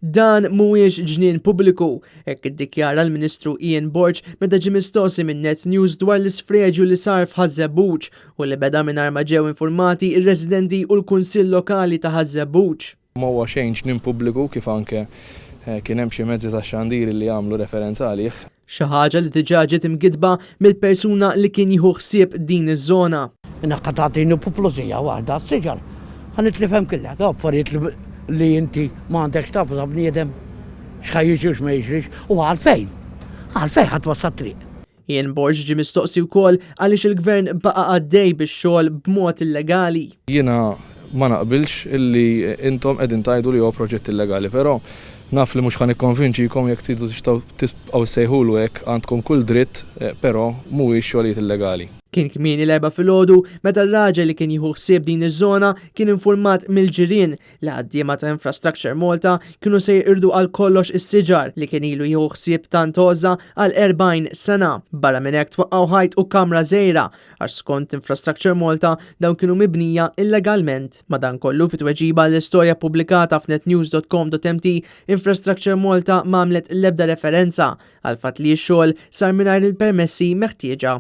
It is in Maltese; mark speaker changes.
Speaker 1: Dan mhuwiex ġnien pubbliku, hekk iddikjara l-Ministru Ian Borg meta ġie mistoqsi minn Net News dwar l-isfreġju li sar f'Ħaż-Żebbuġ u li beda mingħajr ma ġew infurmati r-residenti u l-Kunsill Lokali ta' Ħaż-Żebbuġ.
Speaker 2: Ma huwa xejn ġnien pubbliku kif anke kien hemm xi mezzi tax-xandir li għamlu referenza għalih.
Speaker 1: Xi ħaġa li diġà ġiet imgiddba mill-persuna li kien jieħu ħsieb din iż-żona.
Speaker 3: Inakka tagħtini puplosija waħda għas-siġar, ħa nitlifhem kollha. Dawn affarijiet li inti ma għandekx taf ta' bniedem x'ħa jiġri u x'ma jiġrix u għalfejn. Għalfejn ħa twassal triq.
Speaker 1: Ian Borg ġie mistoqsi wkoll għaliex il-Gvern baqa' għaddej bix-xogħol b'mod illegali.
Speaker 2: Jiena ma naqbilx illi intom qegħdin tgħidu li huwa proġett illegali, però Naf li mhux ħa nikkonvinċikom jekk tridu tistgħu tibqgħu ssejħulu hekk għandkom kull dritt però mhuwiex xogħlijiet illegali.
Speaker 1: Kien kmieni l-Erbgħa filgħodu meta r-raġel li kien jieħu ħsieb din iż-żona kien infurmat mill-ġirien li ħaddiema ta' Infrastructure Malta kienu se jeqirdu għal kollox is-siġar li kien ilu jieħu ħsieb tant għożża għal 40 sena. Barra minn hekk twaqqgħu ħajt u kamra żgħira għax skont Infrastructure Malta dawn kienu mibnija illegalment. Madankollu, fi tweġiba għall-istorja ppubblikata f'netnews.com.mt, Infrastructure Malta m'għamlet l-ebda referenza għall-fatt li x-xogħol sar mingħajr il-permessi meħtieġa.